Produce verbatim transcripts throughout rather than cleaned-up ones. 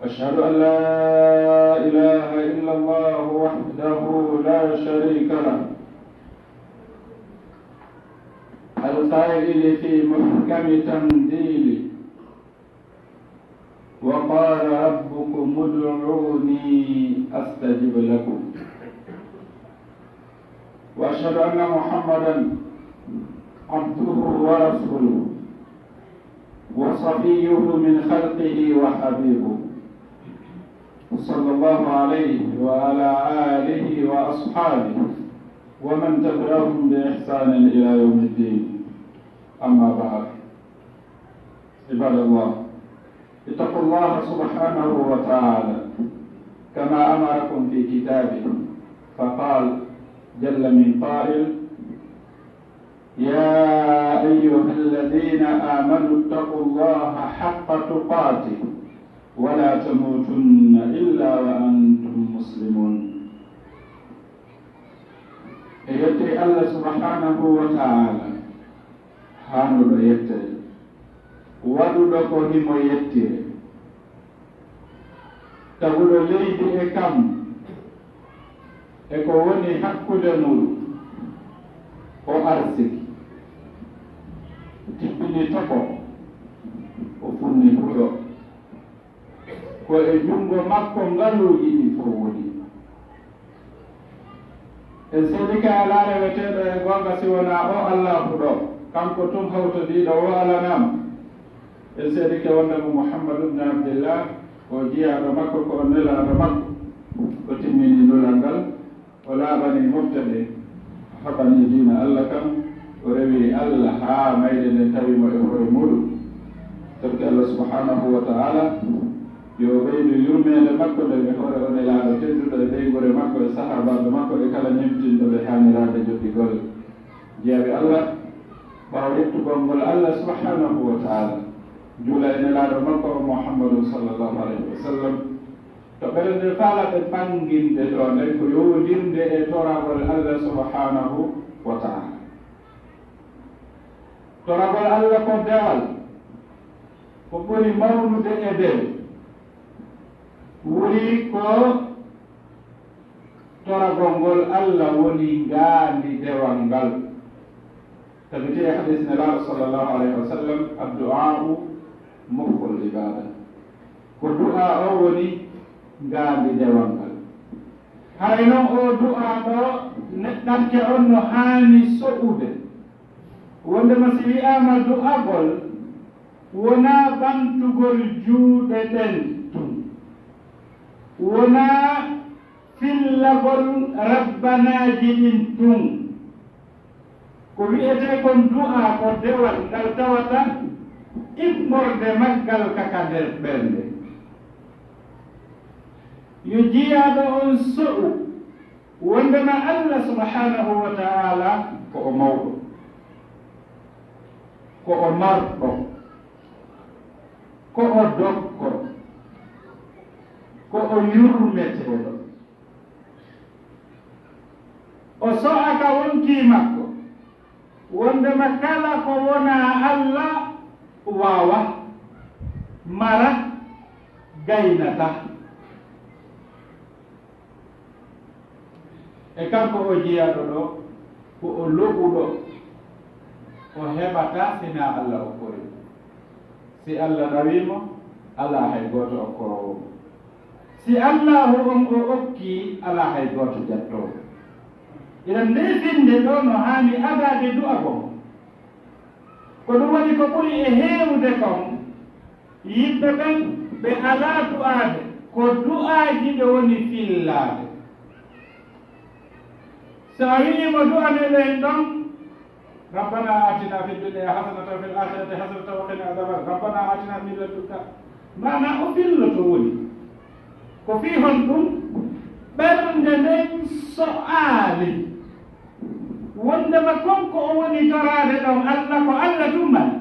وأشهد أن لا إله إلا الله وحده لا شريك له، القائل في محكم تنزيله، وقال ربكم ادعوني أستجب لكم. وأشهد أن محمدا عبده ورسوله وصفيه من خلقه وحبيبه، صلى الله عليه وعلى آله وأصحابه ومن تبعهم بإحسان إلى يوم الدين. أما بعد، عباد الله، اتقوا الله سبحانه وتعالى كما أمركم في كتابه، فقال جل من قائل: يا أيها الذين آمنوا اتقوا الله حق تقاته ولا تموتن إلا وأنتم مسلمون. E yettoode Allah subhanahu wa ta'ala, haanuɗo yettoode, waɗuɗo ko himo yettire, taguɗo leydi e kammu e ko woni hakkunde muɗum, o arsiki, jippini toɓo, o funni huɗo. Ko e junngo makko ngaluuji ɗin fow woni. En seedike alaa reweteeɗo e goonga si wonaa o Allaahu ɗoo, kanko tun hawtodiiɗo o alanaama. En seedike wonde mo Muhammadu ibn Abdillah, ko jiyaaɗo makko, ko nelaaɗo makko, o timmini nulal ngal. O laaɓani mofte ɗen, o haɓani diina Allah kan, o rewi Allah haa mayde nden tawi mo e hoore muɗum. Torki Allah subhanahu wa ta'ala, yo o ɓeydu yurmeende makko nden e hoore o nelaaɗo tedduɗo e ɓeynguure makko e sahaabaaɓe makko e kala ñemtinɗo ɓe haa nelaaɗo joɗɗigol. Jiyaaɓe Allah, ɓaawo yettugol ngol Allah subhanahu wa ta'ala, juula e nelaaɗo makko o Muhammadun sallallahu alayhi wa sallam, to ɓernde fala ɓe ɓannginde ɗo nden ko yowondinde e toragol Allah subhanahu wa ta'ala. Toragol Allah ko dewal, ko ɓuri mawnude e dewe. Wuri ko toragol ngol Allah woni ngaandi dewal ngal. Tabiti e hadiis Nelaaɗo sallallahu alayhi wa sallam, "Addu'aa'u mukhul ibaada." Ko du'aa o woni ngaandi dewal ngal. Haray non o du'aa ɗo neɗɗanke on no haani so'ude. Wondema si wi'aama du'agol, wonaa ɓantugol juuɗe ɗen tun. Wonaa fillagol rabbanaaji ɗin tun. Ko wi'etee kon du'aa ko dewal ngal tawata immorde maggal ka ka nder ɓernde. Yo jiyaaɗo on so'u wondema Allah subhanahu wa ta'ala ko o mawɗo, ko o marɗo, ko o dokko, ko o yurmeteeɗo. O so'a ka wonkii makko, wondema kala ko wonaa Allah waawaa, maraa, gaynataa. E kanko o jiyaaɗo ɗo, ko o lo'uɗo, o heɓataa sinaa Allah okkori mo. Si Allah nawii mo, alaa hay gooto okkoroowo mo. Si Allaahu on o okkii, alaa hay gooto jattoowo. Iɗen ndee finnde ɗo no haani adaade du'agol. Ko ɗum waɗi ko ɓuri e heewude kon, yimɓe ɓen ɓe alaa du'aade, ko du'aaji ɓe woni fillaade. So a wi'ii mo du'anee ɓe en ɗon, "Rabbana atina fid dunya hasanatan wa fil akhirati hasanatan wa qina adhaban, Rabbana atina min ladunka." Maanaa o filloto woni. Ko fii honɗum? Ɓernde nden so'aali. Wondema kon ko o woni toraade ɗon, Allah ko Allah tun mari.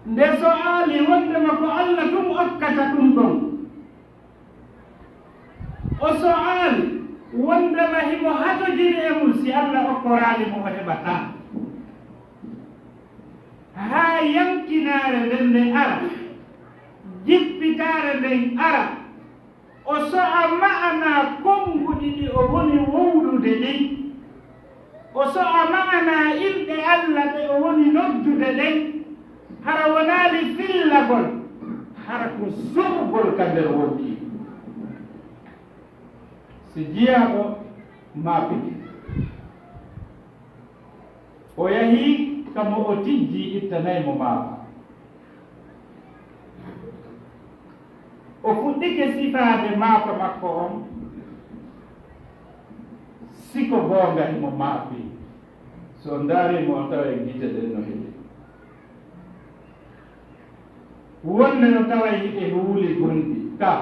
Nde so'aali wondema ko Allah tun okkata ɗum ɗon. O so'aali wondema himo hatojiri e mum, si Allah okkoraali mo o heɓataa. Haa yankinaare nden nde ara, Jippitaare nden ara, o so'a ma'anaa konnguɗi ɗi o woni wowlude ɗin. O so'a ma'anaa inɗe Alla ɗe o woni noddude ɗen. Hara wonaali fillagol, hara ko so'ugol ka nder wonkii. Si jiyaaɗo maapike, o yahii ka mo o tijjii ittanay mo maafa. O fuɗɗike sifaade maafa makko on, si ko goonga himo maafi. So on ndaarii mo, on taway gite ɗen no heɗi. Wonde no taway hiɗe huuli gonɗi ka.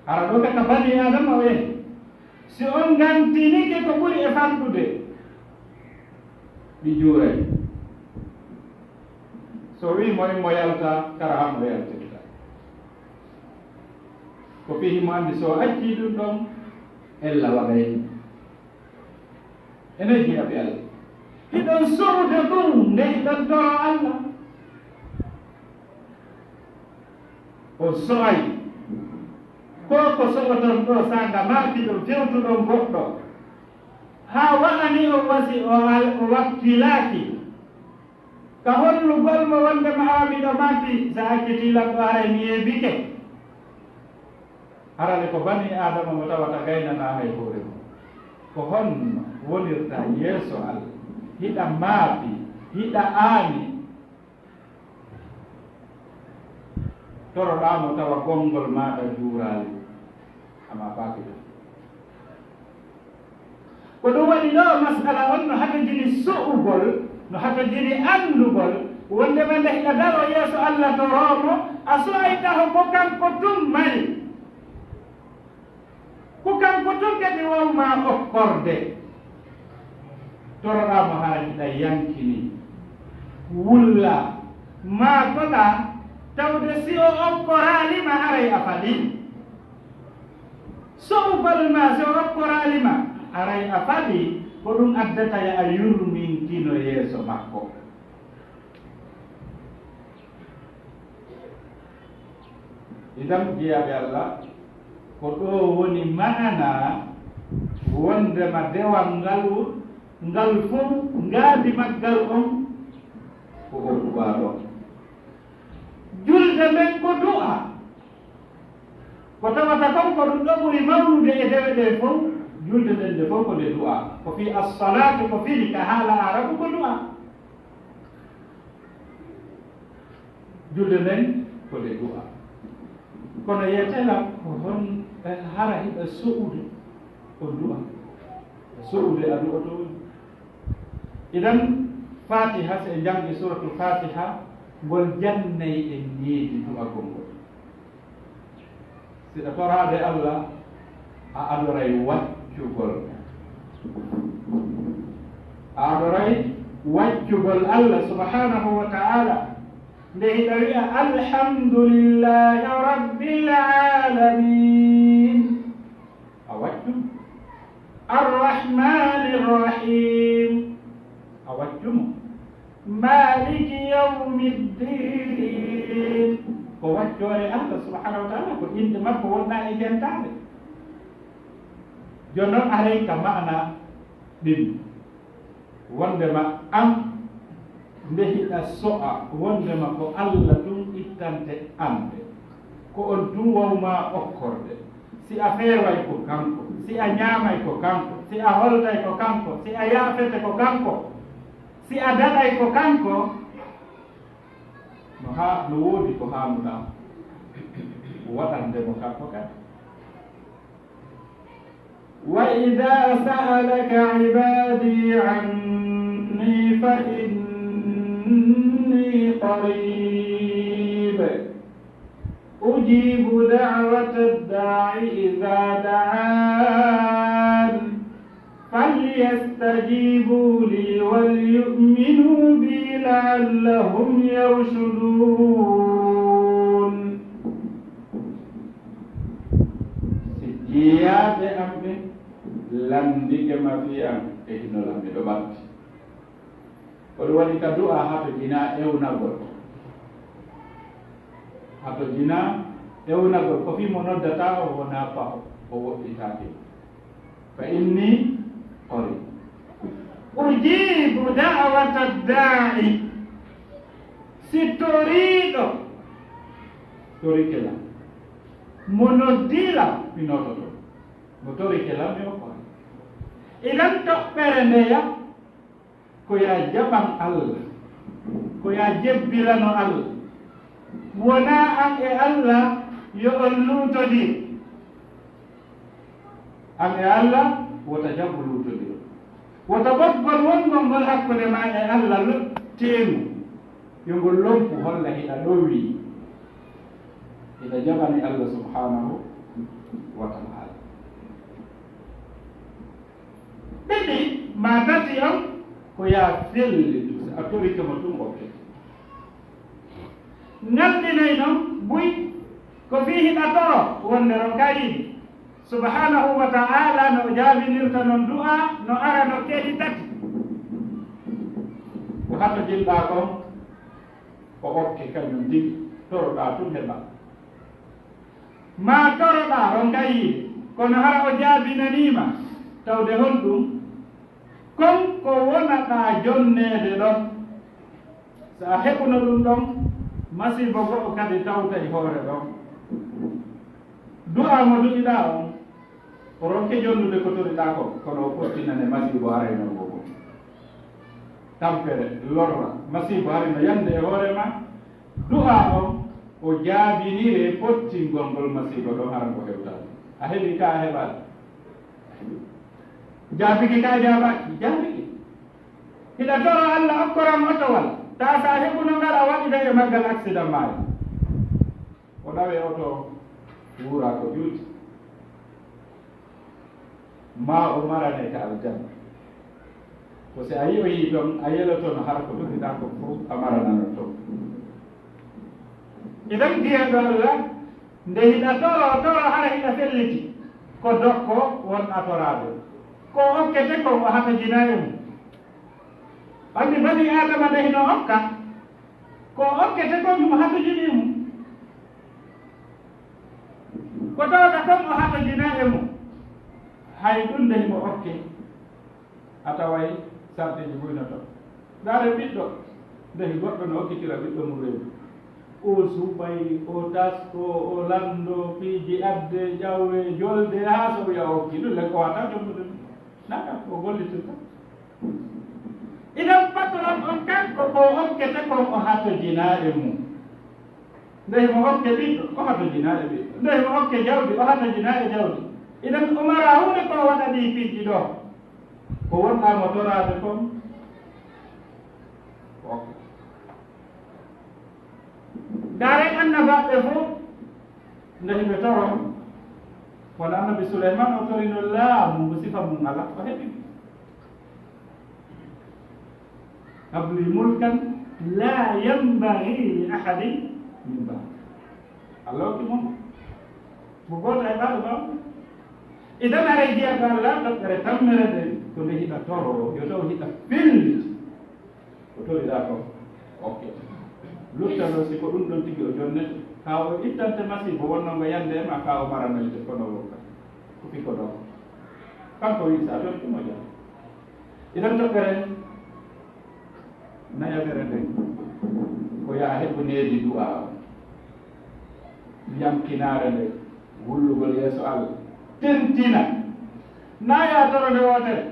Hara ɗo ka, ka banii Aadama o yehi. Si on ngantinike ko ɓuri e fanɗude, ɗi juuray. So wii mo immo yalta, kara hamo yaltirta. Ko fii himo anndi so o accii ɗun ɗon, ella waɗay. Enen jiyaaɓe Alla, hiɗon so'ude ɗun nde hiɗon toro Alla? On so'ay. Ko ko so'oton ɗoo, saanga maaki ɗon, fewtuɗon goɗɗo, haa wa'ani on wasi o al-, o wakkilaaki. Ka hollugol mo wonde ma, "Aa, miɗo maaki, sa accitii lan ɗoo, haray mi yeebike." Harale ko banii Aadama mo tawata gaynanaa hay hoore mum. Ko honno wonirta yeeso Alla? Hiɗa maafi, hiɗa aani. Toroɗaa mo tawa gonngol maaɗa juuraali, a maafaaki ɗum. Ko ɗum waɗi ɗoo mas'ala on no hatojini su'ugol, no hatojini anndugol, wonndema nde hiɗa daroo yeeso Alla toroo mo, a su'ay taho ko kanko tun mari. Ko kanko tun kadi waw maa okkorde. Toroɗaa mo hara hiɗa yankini, wulla, maakoɗaa, tawde si o okkoraali ma haray a faɗi. So'ugol ma, si o okkoraali ma, haray a faɗi, ko ɗum addata yo a yurminkino yeeso makko. Idan, jiyaaɓe Alla, ko ɗoo woni ma'ana wondema dewal ngal, ngal fow ngaadi maggal on ko o du'aa ɗon. Julde nden ko du'a. Ko tawata kon ko ɗum ɗo ɓuri mawnude e dewe ɗe fow, julde nden nde fow ko nde du'a. Ko fii as-salaatu, ko firi ka haala Aarabu ko du'a. Julde nden ko nde du'a. Kono yeetela ko hon, eh, hara hiɗa so'ude ko du'a. So'ude a du'oto woni. Idan Fatiha, si en janngi Suratul Fatiha, ngol jannay en needi du'agol ngol. Siɗa toraade Alla, a adoray waccugol. A adoray waccugol Alla subhanahu wa ta'ala. Nde hiɗa wi'a, "Alhamdulillahi Rabbil Alamin." A waccu mo. "Arrahmanir Rahim." A waccu mo. "Maliki Yawmiddin." Ko waccoore Alla subhanahu wa ta'ala, ko innde makko wonnaa e jentaade. Jooni non, arey ka ma'ana ɗin. Wondema an, nde hiɗa so'a, wondema ko Alla tun ittante annde. Ko on tun waw maa okkorde. Si a feeway ko kanko, si a ñaamay ko kanko, si a holtay ko kanko, si a yaafete ko kanko, si a daɗay ko kanko, no haa, no woodi ko haanuɗaa waɗande mo kanko kadi. وإذا سألك عبادي عني فإني قريب أجيب دعوة الداع إذا دعان فليستجيبوا لي وليؤمنوا بي لعلهم يرشدون. Si jiyaaɓe am ɓen lanndike ma fii an, e hino lan miɗo ɓatti. Ko ɗum waɗi ka du'a hatojinaa ewnagol. Hato jinaa ewnagol ko fii mo noddataa o wonaa paho, o woɗɗitaake. Fa inni qarib. Ujibu da'wata da'i. Si toriiɗo torike lan, mo noddii lan, mi noototo. Mo torike lan, mi okkoto. Idan toɓɓere ndeya, ko yaa jaɓan Alla, ko yaa jebbilano Alla. Wonaa an e Alla yo on luutodir. An e Alla wota jaɓu luutodir. Wota ɓoggol wongol ngol hakkunde maa e Alla lo-, teenu, yo ngol lompu holla hiɗa ɗowii. Hiɗa jaɓani Alla subhanahu wa ta'ala. Ɗiɗi maa tati on ko yaa fellitu, si a torike mo tun okkete. Ngalɗinay non buy ko fii hiɗa toro wonde ron ka yiɗi. Subhanahu wa ta'ala no o jaabinirta non du'a no ara no keɗi tati. Ko hato jinɗaa kon o okke kañum tigi, toroɗaa tun heɓa. Maa toroɗaa ron ka yiɗi, kono hara o jaabinanii ma, tawde honɗum? Kon ko wonaɗaa jonneede ɗon. So a heɓuno ɗum ɗon, masiibo go'o kadi tawta e hoore ɗon. Du'aa mo du'iɗaa on, o rokke jonnude ko toriɗaa kon, kono o fottinane masiibo arayno ngo kon. Tampere, lorra, masiibo arayno yande e hoore ma, du'aa on, o jaabinire fottingol ngol masiibo ɗon hara ngo hewtaade. A heɓi ka a heɓaali? A heɓi. Jaabiki ka a jaabaaki? Jaabiki. Hiɗa toro Alla okkoran otowal, taa sa heɓuno ngal a waɗida e maggal accident maayo. O ɗawe oto wuura ko juuti. Ma o marane ka aljanna. Ko si a yi'oyi ton, a yelotono har ko duɗiɗaa ko fof, a maranano ton. Idan giyaɗo Alla, nde hiɗa toro, toro hara hiɗa felliti. Ko dokko won a toraade. Ko okkete ko o hatojina e mum. Ɓanndi bani Aadama nde hino okka, ko okkete kon himo hatojini e mum. Ko tawata kon o hatojina e mum. Hay ɗum nde himo okke, a taway sarɗeeji buy no ton. Ndaare ɓiɗɗo, nde goɗɗo no okkitira ɓiɗɗo mum reedu. O suɓay, o tasko, o lanndo, piiji adde, ƴawe, jolde, haa so wiya o okki. Ɗum le ko wata jommude ɗum. Naka o gollitirta. Idan patron on kanko ko okkete kon o hatojinaa e mum. Nde himo okke ɓiɗɗo, o hatojinaa e ɓiɗɗo. Nde himo okke jawdi, o hatojinaa e jawdi. Idan o maraa huunde ko o waɗa ɗii piiji ɗoo. Ko wonɗaa mo toraade kon, ko okke. Ndaaren annabaaɓe fof, nde hiɓe toro, kono annabi Suleyman o torino laamu ngu sifa mum alaa, o heɓi. Habli mulkan la yanbaghi li ahadin min ba'di. Allah hokki mo mo gooto e ɓaaɗo ɓaawo. Idan aray jiyaɗo Allah toɓɓere tammere nde ko nde hiɗa toro, yo taw hiɗa felliti. Ko toriɗaa ko, okke. Lutta noon si ko ɗum ɗon tigi o jonnete, kaa o ittante masiibo wonnoo ngo yande e ma, kaa o maranoyte kono wokka. Ko fii ko ɗon. Kanko wi'i, so a torii ɗum o jaa. Idan toɓɓere nayaɓere nden, ko yaa heɓu needi du'aa o. Yankinaare nde, wullugol yeeso Allah. Tentina. Naa yaa toro nde wootere.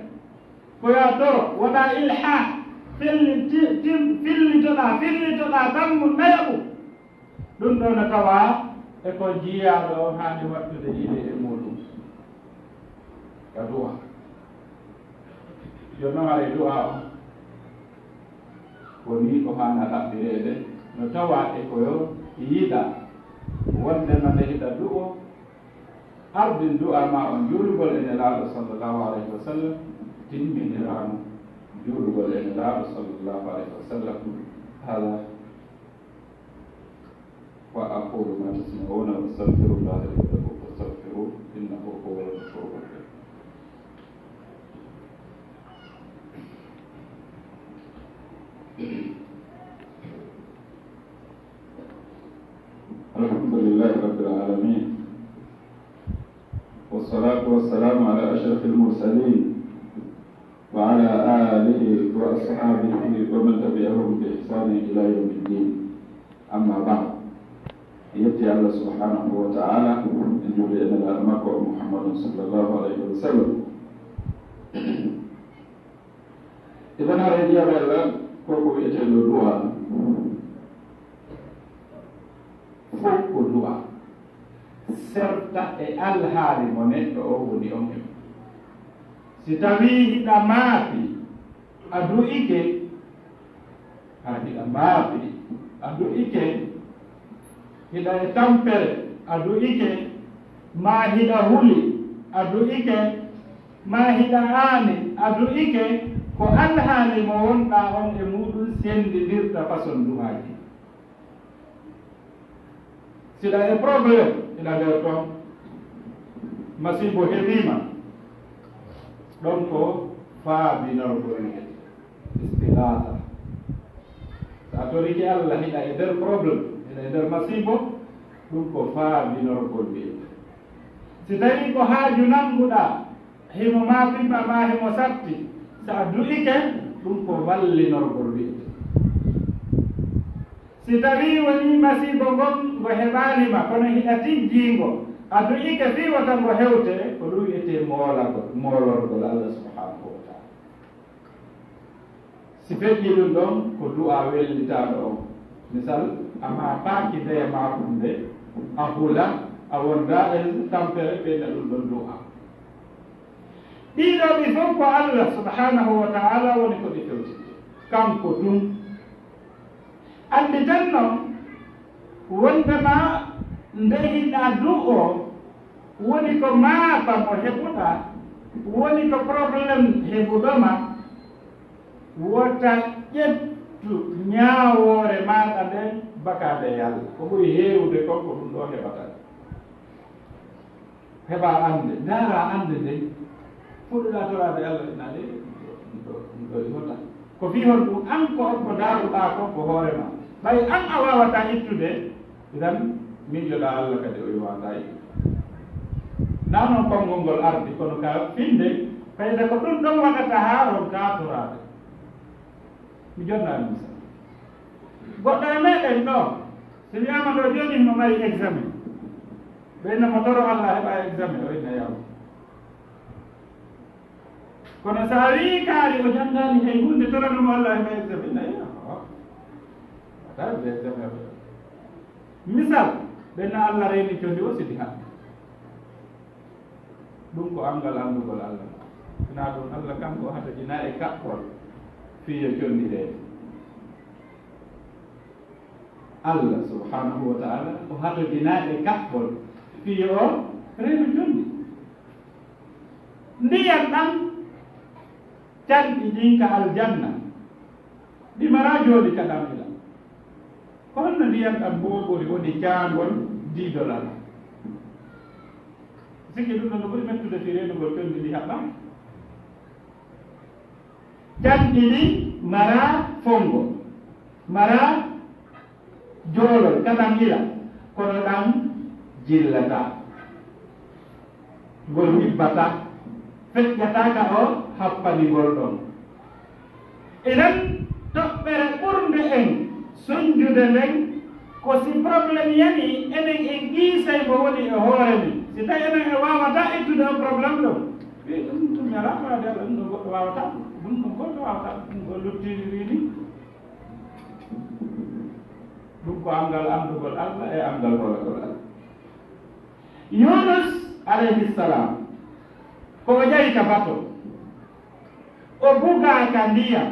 Ko yaa toro, wonaa ilhaa, filli-, ti-, tim-, fillitoɗaa, fillitoɗaa tan mo nayaɓu. Ɗum ɗoo no tawaa e ko jiyaaɗo on haani waɗtude yiide e muuɗum. Ka du'a. Jooni noon haray du'a on, ko nii o haana ɗaɓɓireede, no tawaa e ko yo yiɗa, wonndema nde hiɗa du'o, ardin du'a maa on juulugol e Nelaaɗo sallallahu alayhi wa sallam, timminiraano juulugol e Nelaaɗo sallallahu alayhi wa sallam. Haadaa وأقول ما تسمعون وأستغفر الله لي ولكم فاستغفروه إنه هو الغفور الرحيم. لله رب العالمين. والصلاة والسلام على أشرف المرسلين وعلى آله وأصحابه ومن تبعهم بإحسان إلى يوم الدين. أما بعد. Yetti Allah subhanahu wa ta'ala, en juuli e Nelaaɗo makko Muhammadun sallallahu alayhi wa sallam. Idan hara e ndiyam Allah, ko ko wi'etee ɗo du'a. Fof ko du'a. Serta e alhaali mo neɗɗo o woni on e. Si tawii hiɗa maapi, a du'ike, a hiɗa maapi, a du'ike, hiɗa e tampere, a du'ike, maa hiɗa huli, a du'ike, maa hiɗa aani, a du'ike, ko alhaali mo wonɗaa on e muuɗum senndindirta façon du'aaji. Siɗa e problème, ina nder toon. Masiibo heɓiima. Ɗon ko faabinorgol wiyete. Istigaasa. So a torike Allah, hiɗa e nder problème, hiɗa e nder masiibo, ɗum ko faabinorgol wiyete. Si tawii ko haaju nannguɗaa, himo maafima maa himo satti, so a du'ike, ɗum ko wallinorgol wiyete. Si tawii wonii masiibo ngon ngo heɓaali ma, kono hiɗa tijjii ngo, a du'ike fii wota ngo hewte, ko ɗum wiyetee moolagol, moolorgol Allah subhanahu wa ta'ala. Si feƴƴi ɗum ɗon, ko du'a wellitaaɗo on. Misal, a maapaaki ndeya maakunde, a hula, a wondaa e tampere, ɓeyna ɗum ɗon du'a. Ɗii ɗoo ɗi fof ko Allah subhanahu wa ta'ala woni ko ɗi fewti. Kanko tun. Annditen non, wonde ma nde hiɗa du'o, woni ko maapa mo heɓuɗaa, woni ko problème heɓuɗo ma, wota ƴettu ñaawoore maaɗa nden bakaade e Allah. Ko ɓuri heewude kon ko ɗum ɗoo heɓata. Heɓa annde, ndaara annde nden. Fuɗɗuɗaa toraade Allah, ina de, ɗum ɗo, ɗum ɗo e wota. Ko fii honɗum? An ko, ko ndaaruɗaa kon ko hoore ma. Ɓay an a waawataa ittude, idan miijoɗaa Allah kadi o waawataa ittude. Naa non konngol ngol ardi, kono ka finde, fayda ko ɗum ɗon waɗata haa ronkaa toraade. Mi jonna e misal. Goɗɗo e meɗen ɗo, si wi'aama ɗo jooni himo mari examen. Ɓe inna mo toro Allah heɓa examen, o inna yaw. Kono so a wi'i kaari o janngaani hay huunde, torano mo Allah heɓa examen, inna yaw. Wata heɓde examen o. Misal, ɓe inna Allah reeni condi o sidi haɓɓi. Ɗum ko anngal anndugol Allah. Sinaa ɗum, Allah kanko o hatojinaa e kaɓɓol fii yo conndi reene. Allah subhanahu wa ta'ala o hatojinaa e kaɓɓol fii yo o reeno conndi. Ndiyan ɗan canɗi ɗin ka aljanna, ɗi maraa jooɗi ka ɗan ila. Ko honno ndiyan ɗan booɓori woni caangol diidol Allah? Sikki ɗum ɗon no ɓuri mettude fii reenugol conndi ndi haɓɓa. Canɗi ɗi maraa fonngo, maraa joolol, ka ɗan ila, kono ɗan jillataa. Ngol hibbata, feƴƴataa ka o happani ngol ɗon. Enen toɓɓere ɓurnde en sonjude nden, ko si problème yani, enen en qiisay mo woni e hoore men. Si tawi enen en waawataa ittude on problème ɗon, wi ɗum, ɗum mi alaa faade Allah, ɗum ɗo goɗɗo waawataa ɗum, ɗum ɗo goɗɗo waawataa ɗum, ɗum ɗo luttiri wi ni. Ɗum ko anngal anndugol Allah e anngal hoolagol Allah. Yunus alayhi salam, ko o ƴawi ka bato, o bugaa ka ndiyam,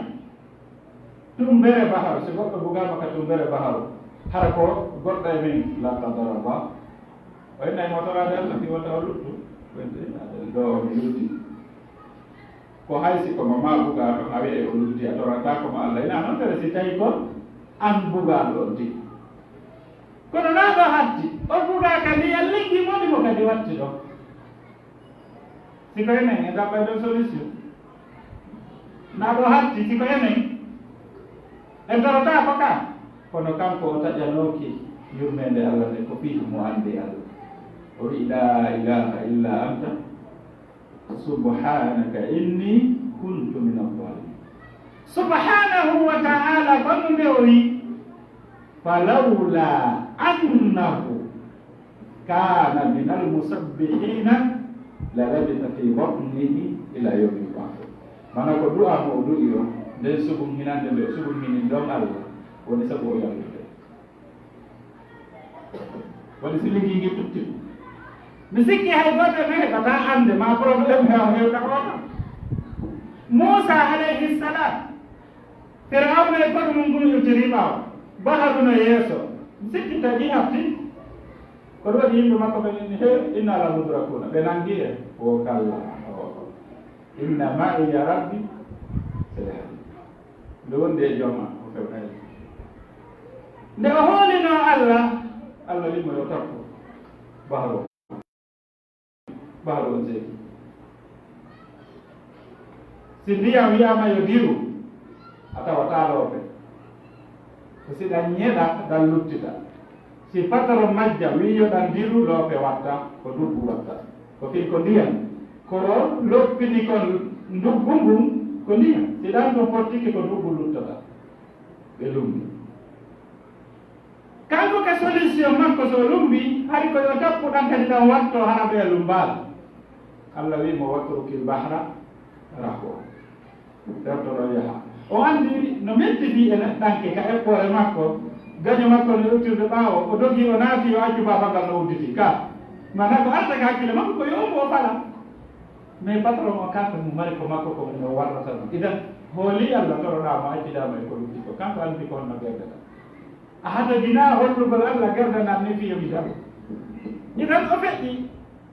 tumbere baharu. Si goɗɗo bugaama ka tumbere baharu, hara ko goɗɗo e men, la qaddara Allah. O inna e mo toraade Allah, fii wota o luttu. Wonde aɗa ɗo o lutti. Ko hay si ko mo maa bugaa ɗon, a wi'ay o lutti, a torataa ko mo Allah. Ina non tere si tawi ko an bugaaɗo on tigi. Kono naa ɗo hatti, o bugaa kadi, a liggi mo, ɗi mo kadi watti ɗon. Si ko enen, en ɗaɓɓay ɗon solution. Naa ɗo hatti, si ko enen, en torotaa ko ka. Kono kanko o taƴanooki. Yurmeende Allah nde ko fii mo anndi Allah. O wi'i, "Laa ilaaha illa anta, subhaanaka inni kuntu mina zaalimiin." Subhaanahu wa ta'aala, ko ɗum nde o wi'i, "Falawlaa annahu kaana minal musabbihiina lalabisa fii batnihi ilaa yawmi yub'asuun." Mana ko du'a mo o du'i o, nden subun hinande nde o subun hinin ɗon Allah, woni sabu o yaltude. Woni si ligii ngi tutti. Mi sikki hay gooto e men heɓataa annde ma problème he o hewta oto. Muusa alayhi salam, Firawna e koɗo mum ngun iwtiri ɓaawo. Baharu no yeeso. Mi sikki tagi hafti. Ko ɗum waɗi yimɓe makko ɓen inni, "He, inna la mudrakuuna." Ɓe nangi en. O kalla. O. "Inna ma'iya rabbi sayahdin." Nde wondi e jooma, o fewnayi. Nde o hoolinoo Allah, Allah wi'i mo yo tappu bahru. Bahru on seeki. Si ndiyam wi'aama yo diru, a tawataa loope. Ko si ɗan nyeɗa, ɗan luttita. Si patron majja wi'i yo ɗan diru, loope watta, ko nduggu watta. Ko fii ko ndiyam. Ko loppini kon nduggu ngun, ko ndiyam. Si ɗan ɗon pottike, ko nduggu luttata. Ɓe lumbi. Kanko ka solution makko, so o lumbi, hari ko yo tappu ɗan kadi ɗan watto, hara ɓe lumbaali. Allah wi'i mo, "Watrukil bahra rahwa." Ferto ɗon yaha. O anndi no metti fii e neɗɗanke ka eɓɓoore makko, gaño makko no iwtirde ɓaawo, o dogi, o naati, yo accu baafal ngal no udditi. Ka, mana ko arta ka hakkille makko ko yo ummo o fala. Mais patron o kanko mo mari ko makko ko mo warrata ɗum. Idan, hooli Allah toroɗaa mo, accidaa mo e ko lutti ko. Kanko anndi ko honno gerdata. A hatojinaa hollugol Allah gerdanal ni fii yo mi jaɓo. Idan o feƴƴi,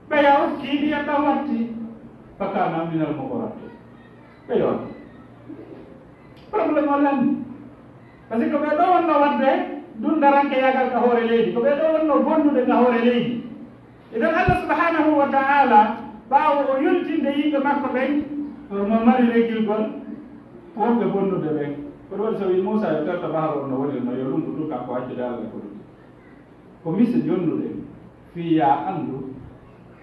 ɓeya okki ndiyam ɗam watti, fakana minal muqraqin. Ɓe yoon. Problème o lanni. Par ce que ɓe ɗo wonno waɗde dundaranke yagal ka hoore leydi, ko ɓe ɗo wonno bonnude ka hoore leydi. Idan Allah subhanahu wa ta'ala, ɓaawo o yultinde yimɓe makko ɓen, no mari regilgol wonɓe bonnude ɓen. Ko ɗum waɗi so wi Muusa yo terto bahru on no woniri no, yo lumbu tun kanko accude Allah ko ɗum. Ko mise jonnude fii yaa anndu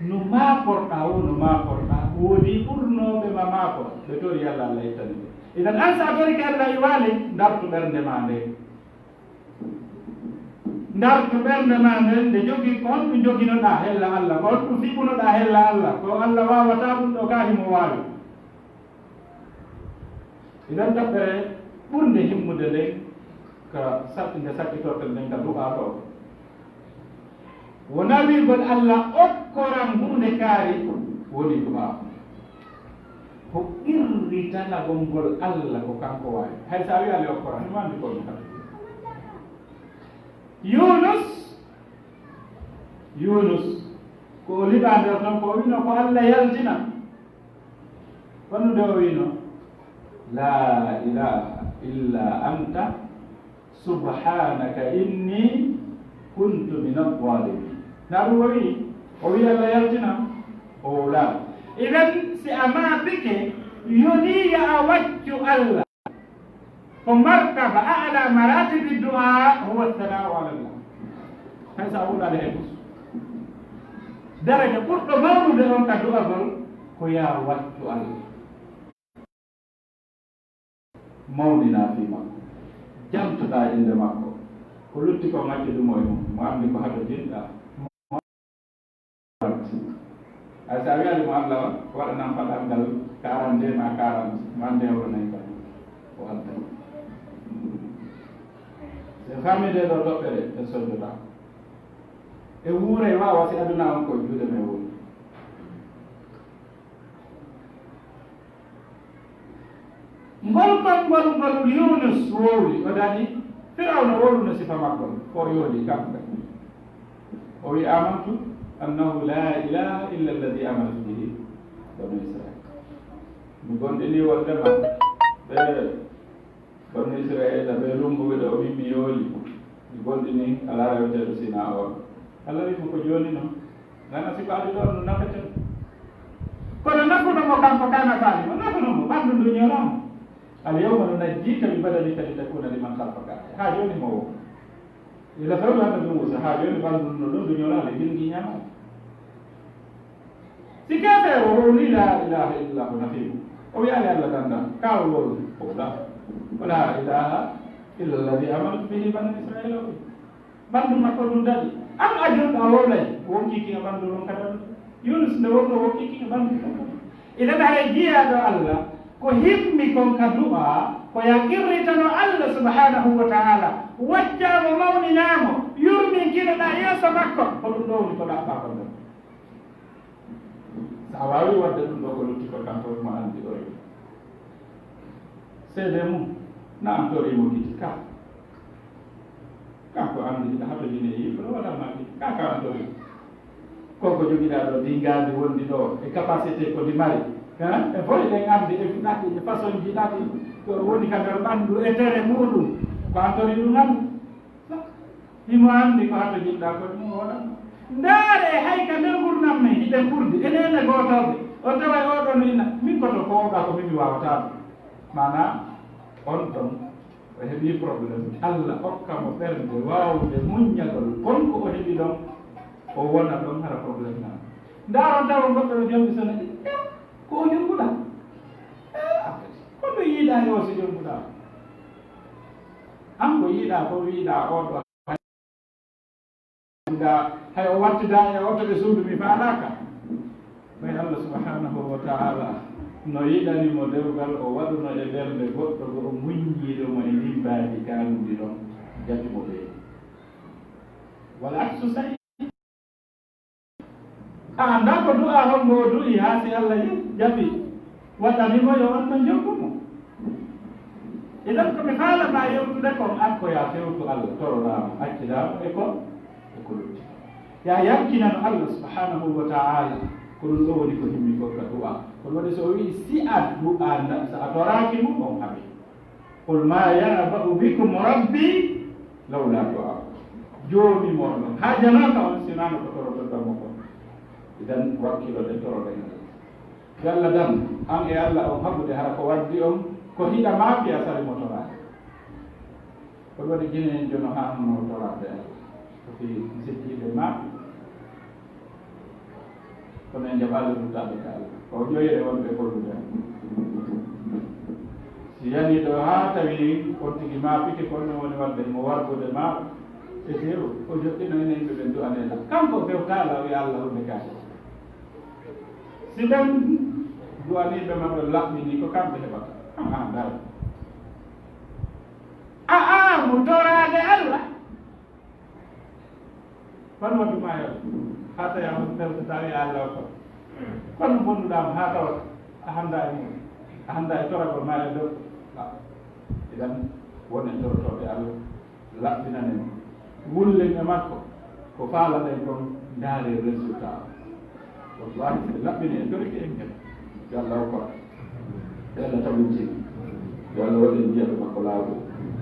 no maakorɗaa woo, no maakorɗaa. Woodii ɓurnooɓe ma maakor, ɓe tori Yalla Allah ittani ɓe. Idan an so a torike Allah iwaali, ndartu ɓernde maa nden. Ndartu ɓernde maa nden, nde jogii ko honɗum joginoɗaa hella Allah, ko honɗum fiɓunoɗaa hella Allah, ko Allah waawataa ɗum ɗoo kaa himo waawi. Idan ɗaɓɓere ɓurnde himmude nden ka saɗ-, nde saɗɗitorten nden ka du'aa ɗoo. Wonaa wi'ugol Allah okkoran huunde kaari woni du'aa. Ko qirritanagol ngol Allah ko kanko waawi. Hay so a wi'aali okkoran, himo anndi ko ɗum kadi. Yunus, Yunus, ko o liɓaa nder ton, ko o wi'no ko Allah yaltina. Honno nde o wi'no, "Laa ilaaha illa anta, subhaanaka inni kuntu mina zaalimiin." Na ɗum o wi'i, o wi'i Allah yaltina, o wowlaama. Idan, si a maapike, yonii yo a waccu Allah. Ko martaba a'la maratibi du'a huwa thana'u ala Allah. Hay sa wulaade heen. Daraja ɓurɗo mawnude on ka du'agol ko yaa waccu Allah. Mawninaa fii makko. Jantoɗaa innde makko. Ko lutti ko ngaccu ɗum o e mum. Mo anndi ko hato jinɗaa. Ay, so a wiyaali mo Allah on, waɗanan paɗal ngal quarante-deux ma quarante, ma nde wuro nayi kan. O adda. So famide ɗo toɓɓere, ɓe soddoɗaa. E wuuray waawa si aduna on ko juuɗe men woni. Ngol konngol ngol Yunus wowli, o daɗi, Firawna wowluno sifa maggol, ko o yooli kanko kadi. O wi, "Amantu annahu la ilaha illa alladhi amanat bihi banu Israil." Mi gomɗini wondema ɓe banu Israila, ɓe lunngu wiɗo o min mi yooli. Mi gomɗini alaa reweteeɗo sinaa on. Allah wi mo ko jooni non. Nana sifaade ɗon no nafeten. Kono nafuno mo kanko ka nafaali mo, nafuno mo ɓanndu ndu ñoolaa mo. Al yawma nunajjika bi badanika li takuna liman khalfaka aya. Haa jooni mo wo. Ila fewla no ɗum wusa, haa jooni ɓanndu no ɗum duñoraade, gilgi ñaamaade. Si keefeero o woni laa ilaaha illa hu nafiiru, o wiyaali Alla dannda, ka o wowli, o wula. Wala ilaaha illa alladi amanat bihi banu Israila o wi. Ɓanndu makko ɗum daɗi. An a julɗo a wowlay, wonkii kiŋa ɓanndu ɗum ka daɗi. Yunus nde wonno wonkii kiŋa ɓanndu ɗum. Idan haray jiyaaɗo Alla, ko himmi kon ka du'a, ko ya qirritano Alla subhanahu wa ta'ala, waccaamo mawninaamo, yurminkinoɗaa yeeso makko, ko ɗum ɗo woni ko ɗaɓɓaa kon ɗon. So a waawi waɗde ɗum ɗo ko lutti ko kanko mo anndi ɗo e seede mum, na am toriimo kiti ka. Kanko anndi hiɗa hatojini e yimɓe ɗo waɗa ma kiti ka ka am tori. Ko ko jogiɗaa ɗo ndi ngaandi wondi ɗo e capacité ko ndi mari. Hein? E fof eɗen anndi e ɗaɗi e façon ji ɗaɗi ko woni ka nder ɓanndu e tere muɗum. Ko an tori ɗum anndi. Himo anndi ko hato jiɗɗaa ko ɗum o waɗatno. Ndaare hay ka nder ngurnam men hiɗen ɓurdi. Enen e gootooɓe. O taway oɗo no ina. Min ko to kowɗaa ko min mi waawataa ɗum. Maanaa, on ɗon, o heɓii problème. Alla okka mo ɓernde waawde muññagol kon ko o heɓi ɗon. O wona ɗon hara problème nan. Ndaaron tawa goɗɗo no jombi sona ɗi. Ko o jonnguɗaa? Eh, affaire. Ko ɗum yiɗaa yo si jonnguɗaa? An ko yiɗaa ko wiɗaa oɗo. Nda hay o wattida e oto e suudu mi faalaaka. Ɓay Allah subhanahu wa ta'ala no yiɗani mo dewgal o waɗuno e ɓernde goɗɗo go o muññiiɗo mo e ndin mbaadi kaanundi ɗon jaɓi mo ɓeeni. Wala aksu sa'i. A anndaa ko du'a hombo o du'i haa si Allah yi-, jaɓi, waɗani mo yo on no jokku mo. Idan ko mi faala ma yewtude kon, an ko yaa fewtu Allah, toroɗaa mo, accidaa mo e ko, e ko lutti. Yaa yankinano Allah subhanahu wa ta'ala, ko ɗum ɗo woni ko himmi ko ka du'a. Ko ɗum waɗi so o wi'i si a du'a nda-, so a toraaki mo, on haɓi. Qul ma ya'ba'u bikum rabbi lawla du'a'ukum. Joomi mon non haajanaaka on sinaa no ko toroton mo kon. Idan wakkilo de toroɗen Allah. Yo Allah dan, an e Allah on haɓude hara ko waddi on, ko hiɗa maafi a sali mo toraade. Ko ɗum waɗi jinen jono haa no toraade Allah. Ko fii misikkiiɓe maafi. Kono en jaɓaali ruttaade ka Allah. Ko o ƴoyre wonɓe gollude. Si yani ɗo haa tawi on tigi maapike, ko ɗum woni wadde mo wargude ma e teeru, o joɗɗino ene yimɓe ɓen du'anee ɗam. Kanko o fewtaala, o wi'a Allah hunde kaari. Si ɓen du'aniiɓe ma ɓe laɓɓini, ko kamɓe heɓata. Ahaa, dara. A, a, mo toraade Allah. Kono waddu ma yo, haa tawi a woni pelko, tawi a Allah ko. Kono bonnuɗaa mo haa tawata, a hannda e mum. A hannda e toragol ma e dow. Ah, idan, wonen torotooɓe Allah, laɓɓinanen, wullen e makko, ko faalaɗen kon, ndaare résultat. Wallahi, so ɓe laɓɓini en, torike en kadi. Yo Allah hokku en. Yo Allah tabintin. Yo Allah waɗu en njiya ɗum ko laaɓi.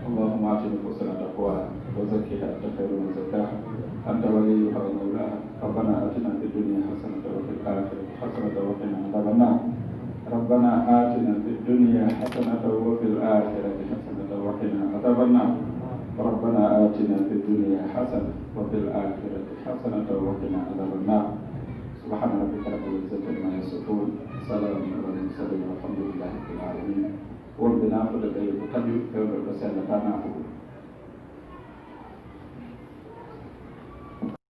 اللهم آت نفوسنا تقواها وزكها أنت خير من زكاها أنت وليها ومولاها. ربنا آتنا في الدنيا حسنة وفي الآخرة حسنة وقنا عذاب النار. ربنا آتنا في الدنيا حسنة وفي الآخرة حسنة وقنا عذاب النار. ربنا آتنا في الدنيا حسنة وفي الآخرة حسنة وقنا عذاب النار. سبحان ربك رب العزة عما يصفون. سلام على المرسلين والحمد لله رب العالمين. Wonɓe naafude ɓe ko taƴu fewndo ɗo sellata naafude.